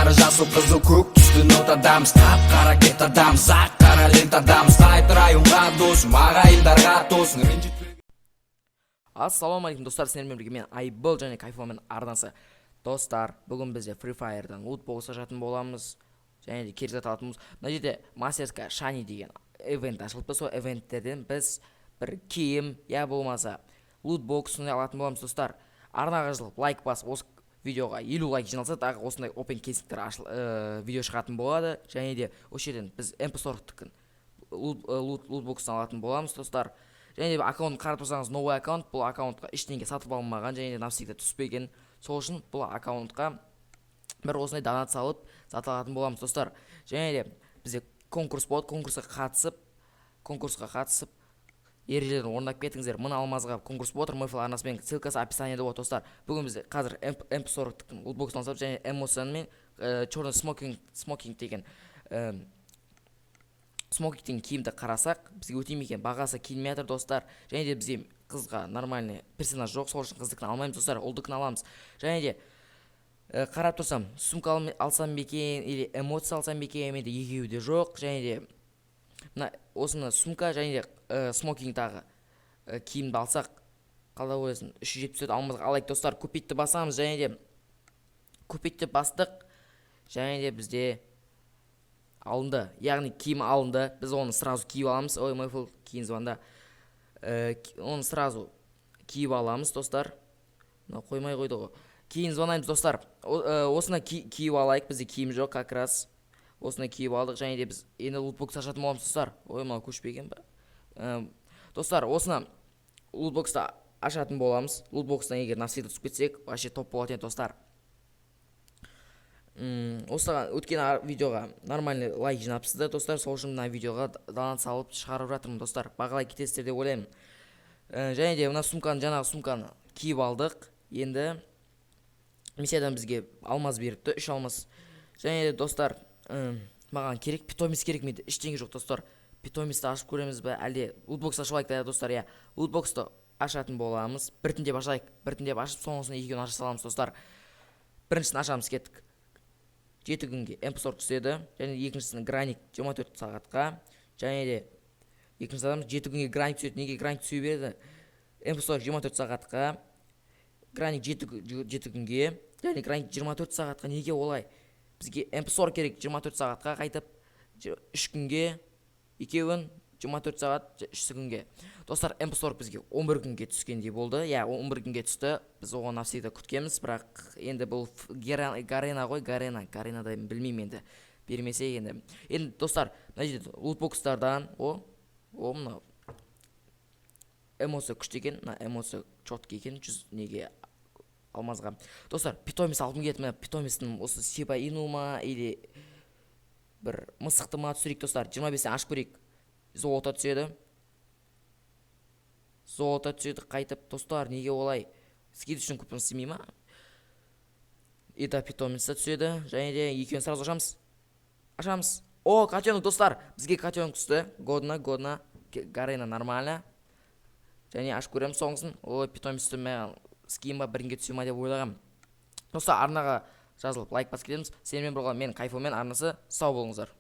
Сары, жасыл, қызыл, көк түсті нотадамыз. Қап қара кептадамыз, ақ қара лентадамыз. Қайт районға, досым, ағайындарға тосын, ренжітпе. Ассалаумағалейкум, достар! Сіздермен бірге мен, Айбол, және Кайфомен арнасы. Достар, бүгін бізде Free Fire'дан лутбокс ашатын боламыз және де керек зат алатынбыз. Мына жерде Мастерская Шани деген ивент ашылыпты. Сол ивенттерден біз бір киім я болмаса лутбокс сондай алатын боламыз. Достар, арнаға жазылып, лайк басып, осы видеоға 50 лайк жиналса, тағы осындай опен кейстер видео шығатын болады. Және де осы жерден біз MP40-тікін лутбокстан алатын боламыз, достар. Және де аккаунт қарап тұрсаңыз, новый аккаунт. Бұл аккаунтқа ештеңе сатып алынмаған және де навсегда түспеген. Сол үшін бұл аккаунтқа бір осындай донат салып, сатып алатын боламыз, достар. Және де бізде конкурс болады. Конкурсқа қатысып, ережелерін орындап кетіңіздер. 1000 алмазға конкурс болып отыр Мфл арнасымен, ссылкасы описаниеда болады. Достар, бүгін бізде қазір М 40 лутбоксын алсақ және МОСН мен черный смокинг деген смокинг деген киімді қарасақ, бізге өте ме екен? Бағасы келмей жатыр, достар. Және де бізге қызға нормальный персонаж жоқ, сол үшін қыздікін алмаймыз, достар, ұлдікін аламыз. Және де қарап тұрсам, сумка алсам ба екен или эмоция алсам ба екен? Менде екеуі де жоқ. Және де мына осыны, сумка және де смокинг тағы киімді алсақ, қалай ойлайсың? 374 алмазға алайық, достар. Купить басамыз. Және де купить бастық және де бізде алынды, яғни киім алынды. Біз оны сразу киіп аламыз. Ой, Мфл, кейін звонда. Оны сразу киіп аламыз, достар. Мынау қоймай қойды ғой, кейін звондаймыз, достар. Осыны киіп алайық, бізде киім жоқ, как раз осыны киіп алдық. Және де біз енді лутбокс ашатын боламыз, достар. Ой, мынау көшпеген ба? Достар, осыны лутбоксты ашатын боламыз. Лутбокстан егер навсегда түсіп кетсек, вообще топ болатын еді, достар. Осыған өткен видеоға нормальный лайк жинапсыздар, достар. Сол үшін мына видеоға донат салып шығарып жатырмын, достар. Бағалай кетесіздер деп ойлаймын. Және де мына сумканы, жаңағы сумканы киіп алдық. Енді миссиядан бізге алмаз беріпті, үш алмаз. Және де, достар, маған керек питомец керек, менде ештеңе жоқ, достар. Питомецті ашып көреміз бе, әлде лутбокс ашып алайық та, достар? Иә, лутбоксты ашатын боламыз. Біртіндеп ашайық, біртіндеп ашып, соңғысын екеуін аша саламыз, достар. Біріншісін ашамыз, кеттік. 7 күнге М40 түседі. Және екіншісін граник 24 сағатқа. Және де екінші адам 7 күнге граник түседі. Неге граник түсе береді? М40 24 сағатқа, граник 7 күнге және граник 24 сағатқа. Неге олай? Бізге М40 керек 24 сағатқа, қайтып 3 күнге екеуін, 24 сағат, 3 күнге. Достар, М40 бізге 11 күнге түскендей болды. Иә, 11 күнге түсті. Біз оған навсегда күткенбіз, бірақ енді бұл Гарена ғой, Гарена. Гаренада білмеймін енді, бермесе енді. Достар, мына жерде лутбокстардан о, мынау эмоция күшті екен, мына эмоция четкий екен, 100 неге алмазға. Достар, питомец алғым келеді. Мына питомецтің осы сиба ину ма или бір мысықты ма түсірейік, достар? 25-тен ашып көрейік. Золото түседі, золото түседі қайтып. Достар, неге олай? Скидочный купон істемей ма? Это питомец та түседі. Және де екеуін сразу ашамыз, ашамыз. О, котенок! Достар, бізге котенок түсті. Годно, годно. Гарена нормально. Және ашып көреміз соңғысын. Ой, питомец түсті. Маған скин ба, бірінге түсе ма деп ойлағанмын. Достар, арнаға жазылып, лайк басып кетеміз. Сенімен болған мен, Кайфомен арнасы. Сау болыңыздар!